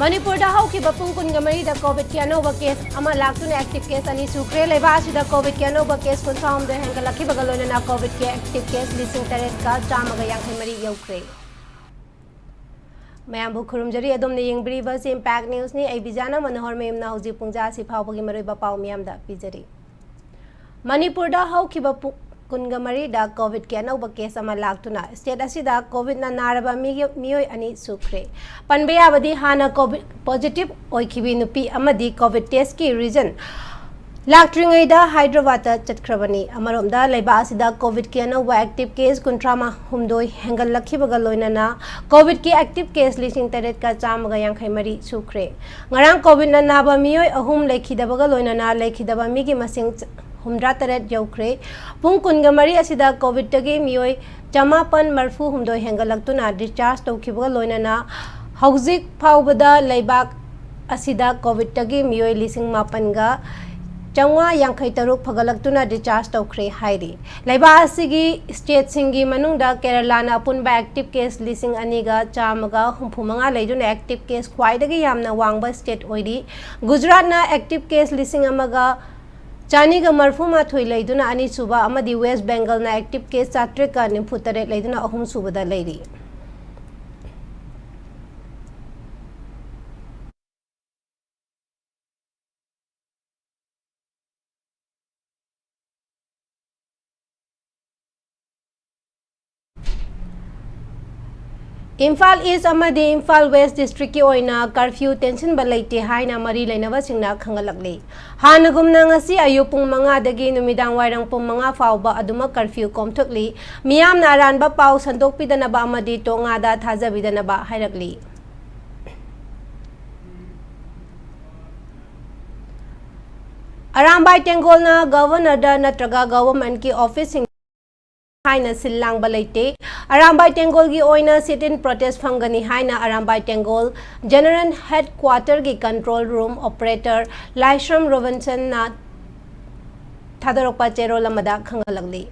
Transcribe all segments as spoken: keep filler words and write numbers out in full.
ꯃꯅꯤꯄꯨꯔꯗ ꯍꯧꯈꯤꯕ ꯄꯨꯡ ꯀꯨꯟꯒ ꯃꯔꯤꯗ ꯀꯣꯚꯤꯗꯀꯤ ꯑꯅꯧꯕ ꯀꯦꯁ ꯑꯃ ꯂꯥꯛꯇꯨꯅ ꯑꯦꯛꯇꯤꯚ ꯀꯦꯁ ꯑꯅꯤ ꯁꯨꯈ꯭ꯔꯦ꯫ ꯂꯩꯕꯥꯛ ꯑꯁꯤꯗ ꯀꯣꯚꯤꯗꯀꯤ ꯑꯅꯧꯕ ꯀꯦꯁ ꯀꯨꯟꯊ꯭ꯔꯥ ꯍꯨꯝꯗꯣꯏ ꯍꯦꯟꯒꯠꯂꯛꯈꯤꯕꯒ ꯂꯣꯏꯅꯅ ꯀꯣꯚꯤꯗꯀꯤ ꯑꯦꯛꯇꯤꯚ ꯀꯦꯁ ꯂꯤꯁꯤꯡ ꯇꯔꯦꯠꯀ ꯆꯥꯝꯃꯒ ꯌꯥꯡꯈꯩ ꯃꯔꯤ ꯌꯧꯈ꯭ꯔꯦ꯫ ꯃꯌꯥꯝꯕꯨ ꯈꯨꯔꯨꯝꯖꯔꯤ꯫ ꯑꯗꯣꯝꯅ ꯌꯦꯡꯕꯤꯔꯤꯕꯁꯤ ꯏꯝꯄꯦꯛ ꯅ꯭ꯌꯨꯁꯅꯤ꯫ ꯑꯩ ꯕꯤꯖꯥꯅ ꯃꯅꯣꯍꯔ ꯃꯌꯨꯝꯅ ꯍꯧꯖꯤꯛ ꯄꯨꯡ ꯖꯥ ꯑꯁꯤ ꯐꯥꯎꯕꯒꯤ ꯃꯔꯨꯑꯣꯏꯕ ꯄꯥꯎ ꯃꯤꯌꯥꯝꯗ ꯄꯤꯖꯔꯤ꯫ ꯃꯅꯤꯄꯨꯔꯗ ꯍꯧꯈꯤꯕ ꯄꯨꯡ ꯀꯨꯟꯒ ꯃꯔꯤꯗ ꯀꯣꯚꯤꯗꯀꯤ ꯑꯅꯧꯕ ꯀꯦꯁ ꯑꯃ ꯂꯥꯛꯇꯨꯅ ꯁ꯭ꯇꯦꯠ ꯑꯁꯤꯗ ꯀꯣꯚꯤꯗꯅ ꯅꯥꯔꯕ ꯃꯤꯒꯤ, ꯃꯤꯑꯣꯏ ꯑꯅꯤ ꯁꯨꯈ꯭ꯔꯦ꯫ ꯄꯟꯕ ꯌꯥꯕꯗꯤ ꯍꯥꯟꯅ ꯀꯣꯚꯤꯗ ꯄꯣꯖꯤꯇꯤꯚ ꯑꯣꯏꯈꯤꯕꯤ ꯅꯨꯄꯤ ꯑꯃꯗꯤ ꯀꯣꯚꯤꯗ ꯇꯦꯁꯀꯤ ꯔꯤꯖꯟ ꯂꯥꯛꯇ꯭ꯔꯤꯉꯩꯗ ꯍꯥꯏꯗ꯭ꯔꯕꯥꯗꯇ ꯆꯠꯈ꯭ꯔꯕꯅꯤ꯫ ꯑꯃꯔꯣꯝꯗ ꯂꯩꯕꯥꯛ ꯑꯁꯤꯗ ꯀꯣꯚꯤꯗꯀꯤ ꯑꯅꯧꯕ ꯑꯦꯛꯇꯤꯚ ꯀꯦꯁ ꯀꯨꯟꯊ꯭ꯔꯥ ꯍꯨꯝꯗꯣꯏ ꯍꯦꯟꯒꯠꯂꯛꯈꯤꯕꯒ ꯂꯣꯏꯅꯅ ꯀꯣꯚꯤꯗꯀꯤ ꯑꯦꯛꯇꯤꯚ ꯀꯦꯁ ꯂꯤꯁꯤꯡ ꯇꯔꯦꯠꯀ ꯆꯥꯝꯃꯒ ꯌꯥꯡꯈꯩ ꯃꯔꯤ ꯁꯨꯈ꯭ꯔꯦ꯫ ꯉꯔꯥꯡ ꯀꯣꯚꯤꯗꯅ ꯅꯥꯕ ꯃꯤꯑꯣꯏ ꯑꯍꯨꯝ ꯂꯩꯈꯤꯗꯕꯒ ꯂꯣꯏꯅꯅ ꯂꯩꯈꯤꯗꯕ ꯃꯤꯒꯤ ꯃꯁꯤꯡ ꯍꯨꯝꯗ꯭ꯔꯥ ꯇꯔꯦꯠ ꯌꯧꯈ꯭ꯔꯦ꯫ ꯄꯨꯡ ꯀꯨꯟꯒ ꯃꯔꯤ ꯑꯁꯤꯗ ꯀꯣꯚꯤꯗꯇꯒꯤ ꯃꯤꯑꯣꯏ ꯆꯃꯥꯄꯟ ꯃꯔꯤꯐꯨ ꯍꯨꯝꯗꯣꯏ ꯍꯦꯟꯒꯠꯂꯛꯇꯨꯅ ꯗꯤꯁꯆꯥꯔꯖ ꯇꯧꯈꯤꯕꯒ ꯂꯣꯏꯅꯅ ꯍꯧꯖꯤꯛ ꯐꯥꯎꯕꯗ ꯂꯩꯕꯥꯛ ꯑꯁꯤꯗ ꯀꯣꯚꯤꯗꯇꯒꯤ ꯃꯤꯑꯣꯏ ꯂꯤꯁꯤꯡ ꯃꯥꯄꯟꯒ ꯆꯥꯝꯃꯉꯥ ꯌꯥꯡꯈꯩ ꯇꯔꯨꯛ ꯐꯒꯠꯂꯛꯇꯨꯅ ꯗꯤꯁꯆꯥꯔꯖ ꯇꯧꯈ꯭ꯔꯦ ꯍꯥꯏꯔꯤ꯫ ꯂꯩꯕꯥꯛ ꯑꯁꯤꯒꯤ ꯁ꯭ꯇꯦꯠꯁꯤꯡꯒꯤ ꯃꯅꯨꯡꯗ ꯀꯦꯔꯂꯥꯅ ꯑꯄꯨꯟꯕ ꯑꯦꯛꯇꯤꯚ ꯀꯦꯁ ꯂꯤꯁꯤꯡ ꯑꯅꯤꯒ ꯆꯥꯝꯃꯒ ꯍꯨꯝꯐꯨ ꯃꯉꯥ ꯂꯩꯗꯨꯅ ꯑꯦꯛꯇꯤꯚ ꯀꯦꯁ ꯈ꯭ꯋꯥꯏꯗꯒꯤ ꯌꯥꯝꯅ ꯋꯥꯡꯕ ꯁ꯭ꯇꯦꯠ ꯑꯣꯏꯔꯤ꯫ ꯒꯨꯖꯔꯥꯠꯅ ꯑꯦꯛꯇꯤꯚ ꯀꯦꯁ ꯂꯤꯁꯤꯡ ꯑꯃꯒ ꯆꯅꯤꯒ ꯃꯔꯤꯐꯨ ꯃꯥꯊꯣꯏ ꯂꯩꯗꯨꯅ ꯑꯅꯤꯁꯨꯕ ꯑꯃꯗꯤ ꯋꯦꯁ ꯕꯦꯡꯒꯜꯅ ꯑꯦꯛꯇꯤꯚ ꯀꯦꯁ ꯆꯥꯇ꯭ꯔꯦꯠꯀ ꯅꯤꯐꯨ ꯇꯔꯦꯠ ꯂꯩꯗꯨꯅ ꯑꯍꯨꯝꯁꯨꯕꯗ ꯂꯩꯔꯤ꯫ ꯏꯝꯐꯥꯜ ꯏꯁ ꯑꯃꯗꯤ ꯏꯝꯐꯥꯜ ꯋꯦꯁ ꯗꯤꯁꯇ꯭ꯔꯤꯛꯀꯤ ꯑꯣꯏꯅ ꯀꯔꯐ꯭ꯌꯨ ꯇꯦꯟꯁꯤꯟꯕ ꯂꯩꯇꯦ ꯍꯥꯏꯅ ꯃꯔꯤ ꯂꯩꯅꯕꯁꯤꯡꯅ ꯈꯪꯍꯜꯂꯛꯂꯤ꯫ ꯍꯥꯟꯅꯒꯨꯝꯅ ꯉꯁꯤ ꯑꯌꯨꯛ ꯄꯨꯡ ꯃꯉꯥꯗꯒꯤ ꯅꯨꯃꯤꯗꯥꯡ ꯋꯥꯏꯔꯝ ꯄꯨꯡ ꯃꯉꯥ ꯐꯥꯎꯕ ꯑꯗꯨꯃꯛ ꯀꯔꯐ꯭ꯌꯨ ꯀꯣꯝꯊꯣꯛꯂꯤ꯫ ꯃꯤꯌꯥꯝꯅ ꯑꯔꯥꯟꯕ ꯄꯥꯎ ꯁꯟꯗꯣꯛꯄꯤꯗꯅꯕ ꯑꯃꯗꯤ ꯇꯣꯉꯥꯗ ꯊꯥꯖꯕꯤꯗꯅꯕ ꯍꯥꯏꯔꯛꯂꯤ꯫ ꯑꯔꯥꯝꯕꯥꯏ ꯇꯦꯡꯒꯣꯜꯅ ꯒꯚꯔꯅꯔꯗ ꯅꯠꯇ꯭ꯔꯒ ꯒꯚꯔꯟꯃꯦꯟꯠꯀꯤ ꯑꯣꯐꯤꯁꯁꯤꯡ ꯍꯥꯏꯅ ꯁꯤꯜ ꯂꯥꯡꯕ ꯂꯩꯇꯦ꯫ ꯑꯔꯥꯝꯕꯥꯏ ꯇꯦꯡꯒꯣꯜꯒꯤ ꯑꯣꯏꯅ ꯁꯤꯠ ꯏꯟ ꯄ꯭ꯔꯣꯇꯦꯁ ꯐꯪꯒꯅꯤ ꯍꯥꯏꯅ ꯑꯔꯥꯝꯕꯥꯏ ꯇꯦꯡꯒꯣꯜ ꯖꯦꯅꯔꯦꯜ ꯍꯦꯗꯀ꯭ꯋꯥꯇꯔꯒꯤ ꯀꯟꯇ꯭ꯔꯣꯜ ꯔꯨꯝ ꯑꯣꯄꯔꯦꯇꯔ ꯂꯥꯏꯁ꯭ꯔꯝ ꯔꯣꯕꯤꯟꯁꯟꯅ ꯊꯥꯗꯣꯔꯛꯄ ꯆꯦꯔꯣꯜ ꯑꯃꯗ ꯈꯪꯍꯜꯂꯛꯂꯤ꯫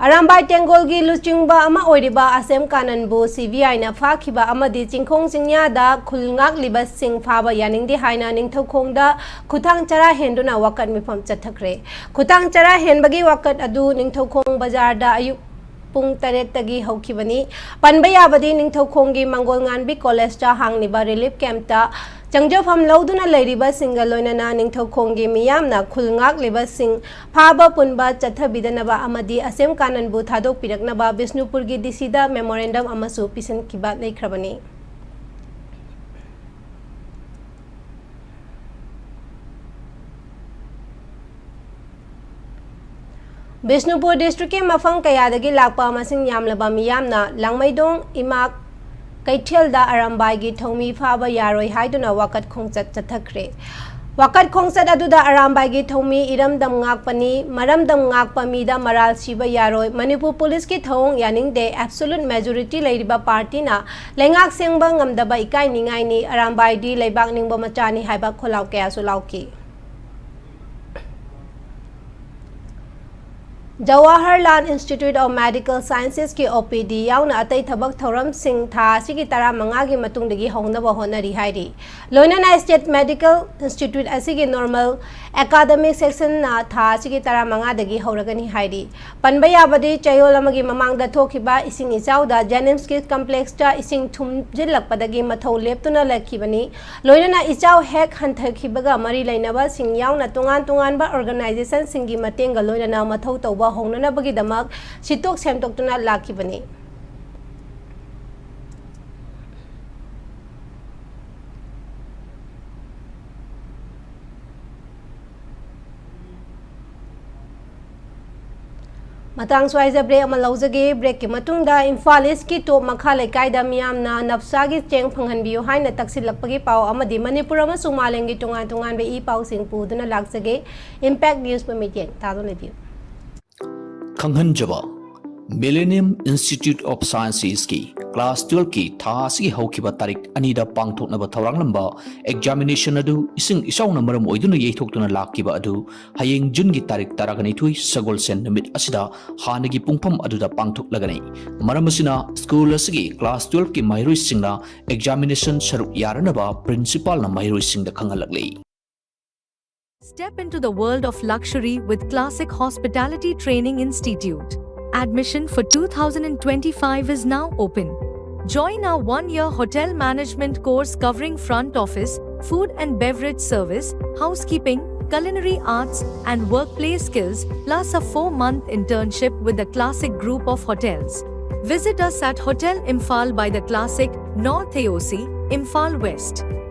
ꯑꯔꯥꯝꯕꯥꯏ ꯇꯦꯡꯒꯣꯜꯒꯤ ꯂꯨꯆꯤꯡꯕ ꯑꯃ ꯑꯣꯏꯔꯤꯕ ꯑꯁꯦꯝ ꯀꯥꯅꯟꯕꯨ ꯁꯤ ꯕꯤ ꯑꯥꯏꯅ ꯐꯥꯈꯤꯕ ꯑꯃꯗꯤ ꯆꯤꯡꯈꯣꯡ ꯆꯤꯡꯌꯥꯗ ꯈꯨꯜ ꯉꯥꯛꯂꯤꯕꯁꯤꯡ ꯐꯥꯕ ꯌꯥꯅꯤꯡꯗꯦ ꯍꯥꯏꯅ ꯅꯤꯡꯊꯧꯈꯣꯡꯗ ꯈꯨꯊꯥꯡ ꯆꯔꯥ ꯍꯦꯟꯗꯨꯅ ꯋꯥꯀꯠ ꯃꯤꯐꯝ ꯆꯠꯊꯈ꯭ꯔꯦ꯫ ꯈꯨꯊꯥꯡ ꯆꯔꯥ ꯍꯦꯟꯕꯒꯤ ꯋꯥꯀꯠ ꯑꯗꯨ ꯅꯤꯡꯊꯧꯈꯣꯡ ꯕꯖꯥꯔꯗ ꯑꯌꯨꯛ ꯄꯨꯡ ꯇꯔꯦꯠꯇꯒꯤ ꯍꯧꯈꯤꯕꯅꯤ꯫ ꯄꯟꯕ ꯌꯥꯕꯗꯤ ꯅꯤꯡꯊꯧꯈꯣꯡꯒꯤ ꯃꯪꯒꯣꯜ ꯉꯥꯟꯕꯤ ꯀꯣꯂꯦꯖꯇ ꯍꯥꯡꯂꯤꯕ ꯔꯤꯂꯤꯐ ꯀꯦꯝꯞꯇ ꯆꯪꯖꯐꯝ ꯂꯧꯗꯨꯅ ꯂꯩꯔꯤꯕꯁꯤꯡꯒ ꯂꯣꯏꯅꯅ ꯅꯤꯡꯊꯧꯈꯣꯡꯒꯤ ꯃꯤꯌꯥꯝꯅ ꯈꯨꯜ ꯉꯥꯛꯂꯤꯕꯁꯤꯡ ꯐꯥꯕ ꯄꯨꯟꯕ ꯆꯠꯊꯕꯤꯗꯅꯕ ꯑꯃꯗꯤ ꯑꯁꯦꯝ ꯀꯥꯅꯟꯕꯨ ꯊꯥꯗꯣꯛꯄꯤꯔꯛꯅꯕ ꯕꯤꯁꯅꯨꯄꯨꯔꯒꯤ ꯗꯤ ꯁꯤꯗ ꯃꯦꯃꯣꯔꯦꯟꯗꯝ ꯑꯃꯁꯨ ꯄꯤꯁꯤꯟꯈꯤꯕ ꯂꯩꯈ꯭ꯔꯕꯅꯤ꯫ ꯕꯤꯁꯅꯨꯄꯨꯔ ꯗꯤꯁꯇ꯭ꯔꯤꯛꯀꯤ ꯃꯐꯝ ꯀꯌꯥꯗꯒꯤ ꯂꯥꯛꯄ ꯃꯁꯤꯡ ꯌꯥꯝꯂꯕ ꯃꯤꯌꯥꯝꯅ ꯂꯥꯡꯃꯩꯗꯣꯡ ꯏꯃꯥ ꯀꯩꯊꯦꯜꯗ ꯑꯔꯥꯝꯕꯥꯏꯒꯤ ꯊꯧꯃꯤ ꯐꯥꯕ ꯌꯥꯔꯣꯏ ꯍꯥꯏꯗꯨꯅ ꯋꯥꯀꯠ ꯈꯣꯡꯆꯠ ꯆꯠꯊꯈ꯭ꯔꯦ꯫ ꯋꯥꯀꯠ ꯈꯣꯡꯆꯠ ꯑꯗꯨꯗ ꯑꯔꯥꯝꯕꯥꯏꯒꯤ ꯊꯧꯃꯤ ꯏꯔꯝꯗꯝ ꯉꯥꯛꯄꯅꯤ, ꯃꯔꯝꯗꯝ ꯉꯥꯛꯄ ꯃꯤꯗ ꯃꯔꯥꯜ ꯁꯤꯕ ꯌꯥꯔꯣꯏ, ꯃꯅꯤꯄꯨꯔ ꯄꯨꯂꯤꯁꯀꯤ ꯊꯧꯑꯣꯡ ꯌꯥꯅꯤꯡꯗꯦ, absolute majority ꯂꯩꯔꯤꯕ ꯄꯥꯔꯇꯤꯅ ꯂꯩꯉꯥꯛ ꯁꯦꯝꯕ ꯉꯝꯗꯕ ꯏꯀꯥꯏꯅꯤꯡꯉꯥꯏꯅꯤ, ꯑꯔꯥꯝꯕꯥꯏꯗꯤ ꯂꯩꯕꯥꯛ ꯅꯤꯡꯕ ꯃꯆꯥꯅꯤ ꯍꯥꯏꯕ ꯈꯣꯜꯂꯥꯎ ꯀꯌꯥꯁꯨ ꯂꯥꯎꯈꯤ꯫ ꯖꯋꯥꯍꯔꯂꯥꯜ ꯏꯟꯁꯇꯤꯇ꯭ꯌꯨꯠ ꯑꯣꯐ ꯃꯦꯗꯤꯀꯦꯜ ꯁꯥꯏꯟꯁꯦꯁꯀꯤ ꯑꯣ ꯄꯤ ꯗꯤ ꯌꯥꯎꯅ ꯑꯇꯩ ꯊꯕꯛ ꯊꯧꯔꯝꯁꯤꯡ ꯊꯥ ꯑꯁꯤꯒꯤ ꯇꯔꯥꯃꯉꯥꯒꯤ ꯃꯇꯨꯡꯗꯒꯤ ꯍꯧꯅꯕ ꯍꯣꯠꯅꯔꯤ ꯍꯥꯏꯔꯤ꯫ ꯂꯣꯏꯅꯅ ꯁ꯭ꯇꯦꯠ ꯃꯦꯗꯤꯀꯦꯜ ꯏꯟꯁꯇꯤꯇ꯭ꯌꯨꯠ ꯑꯁꯤꯒꯤ ꯅꯣꯔꯃꯦꯜ ꯑꯦꯀꯥꯗꯃꯤꯛ ꯁꯦꯁꯟꯅ ꯊꯥ ꯑꯁꯤꯒꯤ ꯇꯔꯥꯃꯉꯥꯗꯒꯤ ꯍꯧꯔꯒꯅꯤ ꯍꯥꯏꯔꯤ꯫ ꯄꯟꯕ ꯌꯥꯕꯗꯤ, ꯆꯌꯣꯜ ꯑꯃꯒꯤ ꯃꯃꯥꯡꯗ ꯊꯣꯛꯈꯤꯕ ꯏꯁꯤꯡ ꯏꯆꯥꯎꯗ ꯖꯦꯅꯤꯝꯁꯀꯤ ꯀꯝꯄ꯭ꯂꯦꯛꯁꯇ ꯏꯁꯤꯡ ꯊꯨꯝꯖꯤꯜꯂꯛꯄꯗꯒꯤ ꯃꯊꯧ ꯂꯦꯞꯇꯨꯅ ꯂꯩꯈꯤꯕꯅꯤ꯫ ꯂꯣꯏꯅꯅ ꯏꯆꯥꯎ ꯍꯦꯛ ꯍꯟꯊꯈꯤꯕꯒ ꯃꯔꯤ ꯂꯩꯅꯕꯁꯤꯡ ꯌꯥꯎꯅ ꯇꯣꯉꯥꯟ ꯇꯣꯉꯥꯟꯕ ꯑꯣꯔꯒꯅꯥꯏꯖꯦꯁꯟꯁꯤꯡꯒꯤ ꯃꯇꯦꯡꯒ ꯂꯣꯏꯅꯅ ꯃꯊꯧ ꯇꯧꯕ ꯍꯧꯅꯅꯕꯒꯤꯗꯃꯛ ꯁꯤꯠꯇꯣꯛ ꯁꯦꯡꯗꯣꯛꯇꯨꯅ ꯂꯥꯛꯈꯤꯕꯅꯤ꯫ ꯃꯇꯥꯡ ꯁ꯭ꯋꯥꯏꯗ ꯕ꯭ꯔꯦꯛ ꯑꯃ ꯂꯧꯖꯒꯦ꯫ ꯕ꯭ꯔꯦꯛꯀꯤ ꯃꯇꯨꯡꯗ ꯏꯝꯐꯥꯜ ꯏꯁꯀꯤ ꯇꯣꯞ ꯃꯈꯥ ꯂꯩꯀꯥꯏꯗ ꯃꯤꯌꯥꯝꯅ ꯅꯞꯁꯥꯒꯤ ꯆꯦꯡ ꯐꯪꯍꯟꯕꯤꯌꯨ ꯍꯥꯏꯅ ꯇꯛꯁꯤꯜꯂꯛꯄꯒꯤ ꯄꯥꯎ ꯑꯃꯗꯤ ꯃꯅꯤꯄꯨꯔ ꯑꯃꯁꯨꯡ ꯃꯥꯂꯦꯝꯒꯤ ꯇꯣꯉꯥꯟ ꯇꯣꯉꯥꯟꯕ ꯏ ꯄꯥꯎꯁꯤꯡ ꯄꯨꯗꯨꯅ ꯂꯥꯛꯆꯒꯦ꯫ ꯏꯝꯄꯦꯛ ꯅ꯭ꯌꯨꯁꯄꯨ ꯃꯤꯠꯌꯦꯡ ꯇꯥꯗꯨꯅ ꯂꯩꯕꯤꯌꯨ꯫ ꯈꯪꯍꯟꯖꯕ, Millennium Institute of Sciences ꯀꯤ class twelve ꯀꯤ ꯊꯥ ꯑꯁꯤꯒꯤ ꯍꯧꯈꯤꯕ ꯇꯥꯔꯤꯛ ꯑꯅꯤꯗ ꯄꯥꯡꯊꯣꯛꯅꯕ ꯊꯧꯔꯥꯡꯂꯝꯕ examination ꯑꯗꯨ ꯏꯁꯤꯡ ꯏꯆꯥꯎꯅ ꯃꯔꯝ ꯑꯣꯏꯗꯨꯅ ꯌꯩꯊꯣꯛꯇꯨꯅ ꯂꯥꯛꯈꯤꯕ ꯑꯗꯨ ꯍꯌꯦꯡ June ꯒꯤ ꯇꯥꯔꯤꯛ ꯇꯔꯥꯅꯤꯊꯣꯏ ꯁꯒꯣꯜꯁꯦꯟ ꯅꯨꯃꯤꯠ ꯑꯁꯤꯗ ꯍꯥꯟꯅꯒꯤ ꯄꯨꯡꯐꯝ ꯑꯗꯨꯗ ꯄꯥꯡꯊꯣꯛꯂꯒꯅꯤ꯫ ꯃꯔꯝ ꯑꯁꯤꯅ school ꯑꯁꯤꯒꯤ class twelve ꯀꯤ ꯃꯍꯩꯔꯣꯏꯁꯤꯡꯅ examination ꯁꯔꯨꯛ ꯌꯥꯔꯅꯕ principal ꯅ ꯃꯍꯩꯔꯣꯏꯁꯤꯡꯗ ꯈꯪꯍꯜꯂꯛꯂꯤ꯫ Step into the world of luxury with Classic Hospitality Training Institute. Admission for two thousand twenty-five is now open. Join our one year hotel management course covering front office, food and beverage service, housekeeping, culinary arts, and workplace skills, plus a four month internship with the Classic Group of Hotels. Visit us at Hotel Imphal by the Classic, North A O C, Imphal West.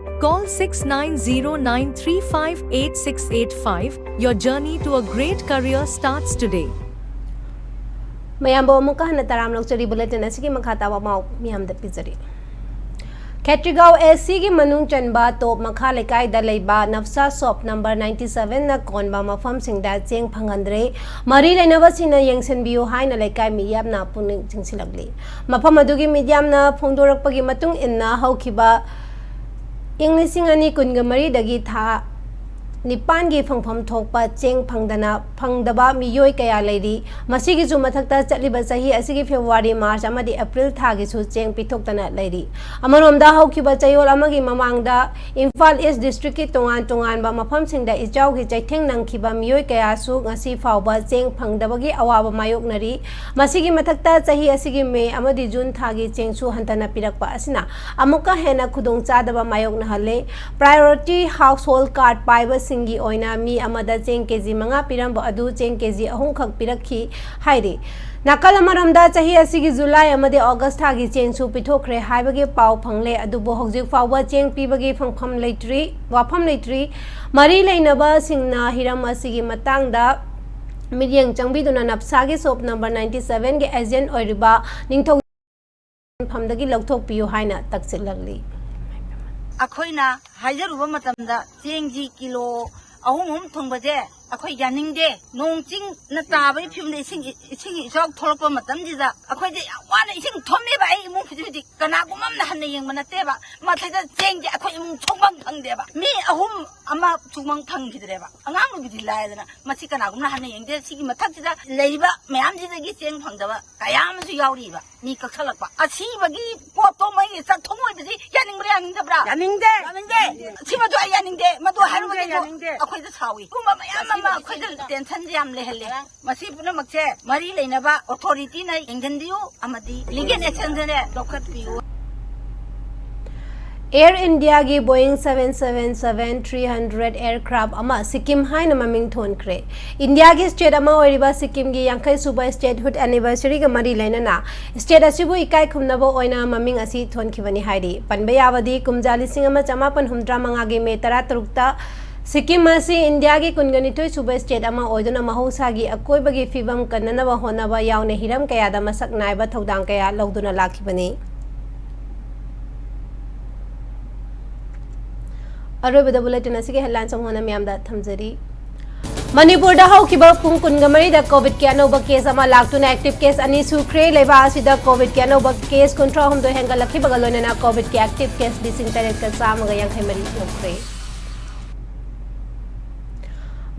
Call six nine zero nine three five eight six eight five. Your journey to a great career starts today. ꯃꯌꯥꯝꯕꯨ ꯑꯃꯨꯛꯀ ꯍꯟꯅ ꯇꯔꯥꯝꯅ ꯑꯣꯛꯆꯔꯤ꯫ Bulletin ꯑꯁꯤꯒꯤ ꯃꯈꯥ ꯇꯥꯕ ꯄꯥꯎ ꯃꯌꯥꯝꯗ ꯄꯤꯖꯔꯤ꯫ ꯈꯦꯇ꯭ꯔꯤꯒꯥꯎ AC ꯒꯤ ꯃꯅꯨꯡ ꯆꯟꯕ ꯇꯣꯞ ꯃꯈꯥ ꯂꯩꯀꯥꯏꯗ ꯂꯩꯕ ꯅꯞꯁꯥ shop number ninety seven ꯅ ꯀꯣꯟꯕ ꯃꯐꯝꯁꯤꯡꯗ ꯆꯦꯡ ꯐꯪꯍꯟꯗ꯭ꯔꯦ꯫ ꯃꯔꯤ ꯂꯩꯅꯕꯁꯤꯡꯅ ꯌꯦꯡꯁꯤꯟꯕꯤꯌꯨ ꯍꯥꯏꯅ ꯂꯩꯀꯥꯏ ꯃꯤꯌꯥꯝꯅ ꯄꯨꯛꯅꯤꯡ ꯆꯤꯡꯁꯤꯜꯂꯛꯂꯤ꯫ ꯃꯐꯝ ꯑꯗꯨꯒꯤ ꯃꯤꯌꯥꯝꯅ ꯐꯣꯡꯗꯣꯔꯛꯄꯒꯤ ꯃꯇꯨꯡ ꯏꯟꯅ ꯍꯧꯈꯤꯕ ꯏꯪ ꯂꯤꯁꯤꯡ ꯑꯅꯤ ꯀꯨꯟꯒ ꯃꯔꯤꯗꯒꯤ ꯊꯥ ꯅꯤꯄꯥꯟꯒꯤ ꯐꯪꯐꯝ ꯊꯣꯛꯄ ꯆꯦꯡ ꯐꯪꯗꯅ ꯐꯪꯗꯕ ꯃꯤꯑꯣꯏ ꯀꯌꯥ ꯂꯩꯔꯤ꯫ ꯃꯁꯤꯒꯤꯁꯨ ꯃꯊꯛꯇ ꯆꯠꯂꯤꯕ ꯆꯍꯤ ꯑꯁꯤꯒꯤ February, March ꯑꯃꯗꯤ April ꯊꯥꯒꯤꯁꯨ ꯆꯦꯡ ꯄꯤꯊꯣꯛꯇꯅ ꯂꯩꯔꯤ꯫ ꯑꯃꯔꯣꯝꯗ ꯍꯧꯈꯤꯕ ꯆꯌꯣꯜ ꯑꯃꯒꯤ ꯃꯃꯥꯡꯗ ꯏꯝꯐꯥꯜ East District ꯀꯤ ꯇꯣꯉꯥꯟ ꯇꯣꯉꯥꯟꯕ ꯃꯐꯝꯁꯤꯡꯗ ꯏꯆꯥꯎꯒꯤ ꯆꯩꯊꯦꯡ ꯅꯪꯈꯤꯕ ꯃꯤꯑꯣꯏ ꯀꯌꯥꯁꯨ ꯉꯁꯤ ꯐꯥꯎꯕ ꯆꯦꯡ ꯐꯪꯗꯕꯒꯤ ꯑꯋꯥꯕ ꯃꯥꯌꯣꯛꯅꯔꯤ꯫ ꯃꯁꯤꯒꯤ ꯃꯊꯛꯇ ꯆꯍꯤ ꯑꯁꯤꯒꯤ May ꯑꯃꯗꯤ June ꯊꯥꯒꯤ ꯆꯦꯡꯁꯨ ꯍꯟꯊꯅ ꯄꯤꯔꯛꯄ ꯑꯁꯤꯅ ꯑꯃꯨꯛꯀ ꯍꯦꯟꯅ ꯈꯨꯗꯣꯡꯆꯥꯗꯕ ꯃꯥꯌꯣꯛꯅꯍꯜꯂꯦ꯫ Priority Household Card ꯄꯥꯏꯕꯁꯤꯡꯒꯤ ꯑꯣꯏꯅ ꯃꯤ ꯑꯃꯗ ꯆꯦꯡ KG ꯃꯉꯥ ꯄꯤꯔꯝꯕ ꯑꯗꯨ ꯆꯦꯡ KG ꯑꯍꯨꯝ ꯈꯛ ꯄꯤꯔꯛꯈꯤ ꯍꯥꯏꯔꯤ꯫ ꯅꯥꯀꯜ ꯑꯃꯔꯣꯝꯗ, ꯆꯍꯤ ꯑꯁꯤꯒꯤ July ꯑꯃꯗꯤ August ꯊꯥꯒꯤ ꯆꯦꯡꯁꯨ ꯄꯤꯊꯣꯛꯈ꯭ꯔꯦ ꯍꯥꯏꯕꯒꯤ ꯄꯥꯎ ꯐꯪꯂꯦ, ꯑꯗꯨꯕꯨ ꯍꯧꯖꯤꯛ ꯐꯥꯎꯕ ꯆꯦꯡ ꯄꯤꯕꯒꯤ ꯐꯪꯐꯝ ꯂꯩꯇ꯭ꯔꯤ, ꯋꯥꯐꯝ ꯂꯩꯇ꯭ꯔꯤ꯫ ꯃꯔꯤ ꯂꯩꯅꯕꯁꯤꯡꯅ ꯍꯤꯔꯝ ꯑꯁꯤꯒꯤ ꯃꯇꯥꯡꯗ ꯃꯤꯠꯌꯦꯡ ꯆꯪꯕꯤꯗꯨꯅ ꯅꯞꯁꯥꯒꯤ shop number ninety seven ꯒꯤ agent ꯑꯣꯏꯔꯤꯕ ꯅꯤꯡꯊꯧ ꯐꯝꯗꯒꯤ ꯂꯧꯊꯣꯛꯄꯤꯌꯨ ꯍꯥꯏꯅ ꯇꯛꯁꯤꯠꯂꯛꯂꯤ꯫ ꯑꯩꯈꯣꯏꯅ ꯍꯥꯏꯖꯔꯨꯕ ꯃꯇꯝꯗ ꯆꯦꯡꯁꯤ ꯀꯤꯂꯣ ꯑꯍꯨꯝ ꯑꯍꯨꯝ ꯊꯨꯡꯕꯁꯦ ꯑꯩꯈꯣꯏ ꯌꯥꯅꯤꯡꯗꯦ꯫ ꯅꯣꯡ ꯆꯤꯡꯅ ꯇꯥꯕꯒꯤ ꯐꯤꯕꯝꯗ ꯏꯁꯤꯡ, ꯏꯁꯤꯡ ꯏꯆꯥꯎ ꯊꯣꯛꯂꯛꯄ ꯃꯇꯝꯁꯤꯗ ꯑꯩꯈꯣꯏꯗ ꯌꯥꯝ ꯋꯥꯅ ꯏꯁꯤꯡ ꯊꯨꯝꯃꯦꯕ꯫ ꯑꯩ ꯏꯃꯨꯡ ꯍꯧꯖꯤꯛ ꯍꯧꯖꯤꯛ ꯀꯅꯥꯒꯨꯝꯕ ꯑꯃꯅ ꯍꯟꯅ ꯌꯦꯡꯕ ꯅꯠꯇꯦꯕ꯫ ꯃꯊꯛꯇ ꯆꯦꯡꯁꯦ ꯑꯩꯈꯣꯏ ꯏꯃꯨꯡ ꯁꯨꯡꯐꯪ ꯐꯪꯗꯦꯕ꯫ ꯃꯤ ꯑꯍꯨꯝ ꯑꯃ ꯁꯨꯡꯐꯪ ꯐꯪꯈꯤꯗ꯭ꯔꯦꯕ꯫ ꯑꯉꯥꯡ ꯅꯨꯕꯤꯗꯤ ꯂꯥꯏꯗꯅ, ꯃꯁꯤ ꯀꯅꯥꯒꯨꯝꯕꯅ ꯍꯟꯅ ꯌꯦꯡꯗꯦ꯫ ꯁꯤꯒꯤ ꯃꯊꯛꯁꯤꯗ ꯂꯩꯔꯤꯕ ꯃꯌꯥꯝꯁꯤꯗꯒꯤ ꯆꯦꯡ ꯐꯪꯗꯕ ꯀꯌꯥ ꯑꯃꯁꯨ ꯌꯥꯎꯔꯤꯕ꯫ ꯃꯤ ꯀꯛꯁꯜꯂꯛꯄ꯫ ꯑꯁꯤꯕꯒꯤ ꯄꯣꯠꯇꯣ ꯃꯣꯏꯒꯤ ꯆꯥꯛꯊꯨꯡ ꯑꯣꯏꯕꯁꯤ ꯌꯥꯅꯤꯡꯕ꯭ꯔꯥ, ꯌꯥꯅꯤꯡꯗꯕ꯭ꯔꯥ? ꯌꯥꯅꯤꯡꯗꯦ꯫ ꯌꯥꯅꯤꯡꯗꯦ꯫ ꯁꯤꯃꯗꯨ ꯑꯩ ꯌꯥꯅꯤꯡꯗꯦ꯫ ꯃꯗꯨ ꯍꯥꯏꯔꯨꯕꯗꯨ ꯌꯥꯅꯤꯡꯗꯦ꯫ ꯑꯩꯈꯣꯏꯗ ꯁꯥꯎꯏ꯫ ꯁꯤꯒꯨꯝꯕ ꯃꯌꯥꯝ ꯑꯃ ꯑꯩꯈꯣꯏꯗ ꯇꯦꯟꯁꯟꯁꯦ ꯌꯥꯝ ꯂꯩꯍꯜꯂꯦ꯫ ꯃꯁꯤ ꯄꯨꯝꯅꯃꯛꯁꯦ ꯃꯔꯤ ꯂꯩꯅꯕ ꯑꯣꯊꯣꯔꯤꯇꯤꯅ ꯌꯦꯡꯁꯤꯟꯕꯤꯌꯨ ꯑꯃꯗꯤ ꯂꯤꯒꯦꯜ ꯑꯦꯛꯁꯟꯁꯦ ꯂꯧꯈꯠꯄꯤꯌꯨ꯫ ꯑꯦꯌꯔ ꯏꯟꯗꯤꯌꯥꯒꯤ ꯕꯣꯌꯤꯡ seven seven seven three hundred aircraft ꯑꯃ ꯁꯤꯛꯀꯤꯝ ꯍꯥꯏꯅ ꯃꯃꯤꯡ ꯊꯣꯟꯈ꯭ꯔꯦ꯫ ꯏꯟꯗꯤꯌꯥꯒꯤ ꯁ꯭ꯇꯦꯠ ꯑꯃ ꯑꯣꯏꯔꯤꯕ ꯁꯤꯛꯀꯤꯝꯒꯤ ꯌꯥꯡꯈꯩ ꯁꯨꯕ statehood anniversary ꯒ ꯃꯔꯤ ꯂꯩꯅꯅ ꯁ꯭ꯇꯦꯠ ꯑꯁꯤꯕꯨ ꯏꯀꯥꯏ ꯈꯨꯝꯅꯕ ꯑꯣꯏꯅ ꯃꯃꯤꯡ ꯑꯁꯤ ꯊꯣꯟꯈꯤꯕꯅꯤ ꯍꯥꯏꯔꯤ꯫ ꯄꯟꯕ ꯌꯥꯕꯗꯤ, ꯀꯨꯝꯖꯥ ꯂꯤꯁꯤꯡ ꯑꯃ ꯆꯃꯥꯄꯟ ꯍꯨꯝꯗ꯭ꯔꯥ ꯃꯉꯥꯒꯤ ꯃꯦ ꯇꯔꯥ ꯇꯔꯨꯛꯇ ꯁꯤꯛꯀꯤꯝ ꯑꯁꯤ ꯏꯟꯗꯤꯌꯥꯒꯤ ꯀꯨꯟꯒ ꯅꯤꯊꯣꯏ ꯁꯨꯕ ꯁ꯭ꯇꯦꯠ ꯑꯃ ꯑꯣꯏꯗꯨꯅ ꯃꯍꯧꯁꯥꯒꯤ ꯑꯀꯣꯏꯕꯒꯤ ꯐꯤꯕꯝ ꯀꯟꯅꯅꯕ ꯍꯣꯠꯅꯕ ꯌꯥꯎꯅ ꯍꯤꯔꯝ ꯀꯌꯥꯗ ꯃꯁꯛ ꯅꯥꯏꯕ ꯊꯧꯗꯥꯡ ꯀꯌꯥ ꯂꯧꯗꯨꯅ ꯂꯥꯛꯈꯤꯕꯅꯤ꯫ ꯑꯔꯣꯏꯕꯗ ꯕꯨꯂꯦꯇꯤꯟ ꯑꯁꯤꯒꯤ ꯍꯦꯗꯂꯥꯏꯟꯁ ꯑꯃꯨꯛ ꯍꯟꯅ ꯃꯌꯥꯝꯗ ꯊꯝꯖꯔꯤ꯫ ꯃꯅꯤꯄꯨꯔꯗ ꯍꯧꯈꯤꯕ ꯄꯨꯡ ꯀꯨꯟꯒ ꯃꯔꯤꯗ ꯀꯣꯚꯤꯗꯀꯤ ꯑꯅꯧꯕ ꯀꯦꯁ ꯑꯃ ꯂꯥꯛꯇꯨꯅ ꯑꯦꯛꯇꯤꯚ ꯀꯦꯁ ꯑꯅꯤ ꯁꯨꯈ꯭ꯔꯦ꯫ ꯂꯩꯕꯥꯛ ꯑꯁꯤꯗ ꯀꯣꯚꯤꯗꯀꯤ ꯑꯅꯧꯕ ꯀꯦꯁ ꯀꯨꯟꯊ꯭ꯔꯥ ꯍꯨꯝꯗꯣꯏ ꯍꯦꯟꯒꯠꯂꯛꯈꯤꯕꯒ ꯂꯣꯏꯅꯅ ꯀꯣꯚꯤꯗꯀꯤ ꯑꯦꯛꯇꯤꯚ ꯀꯦꯁ ꯂꯤꯁꯤꯡ ꯇꯔꯦꯠꯀ ꯆꯥꯝꯃꯒ ꯌꯥꯡꯈꯩ ꯃꯔꯤ ꯌꯧꯈ꯭ꯔꯦ꯫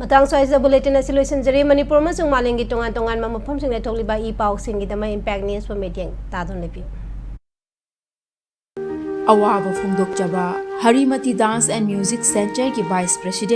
ꯃꯇꯥꯡ ꯁ꯭ꯋꯥꯏꯁꯤꯗ ꯕꯨꯂꯦꯇꯤꯟ ꯑꯁꯤ ꯂꯣꯏꯁꯤꯟꯖꯔꯤ꯫ ꯃꯅꯤꯄꯨꯔ ꯑꯃꯁꯨꯡ ꯃꯥꯂꯦꯝꯒꯤ ꯇꯣꯉꯥꯟ ꯇꯣꯉꯥꯟꯕ ꯃꯐꯝꯁꯤꯡꯗ ꯊꯣꯛꯂꯤꯕ ꯏ ꯄꯥꯎꯁꯤꯡꯒꯤꯗꯃꯛ ꯏꯝꯄꯦꯛ ꯅ꯭ꯌꯨꯁꯄꯨ ꯃꯤꯠꯌꯦꯡ ꯇꯥꯗꯨꯅ ꯂꯩꯕꯤꯌꯨ꯫ ꯑꯋꯥꯕ ꯐꯣꯡꯗꯣꯛꯆꯕ ꯍꯔꯤꯃꯇꯤ Dance and Music Centre ꯒꯤ Vice President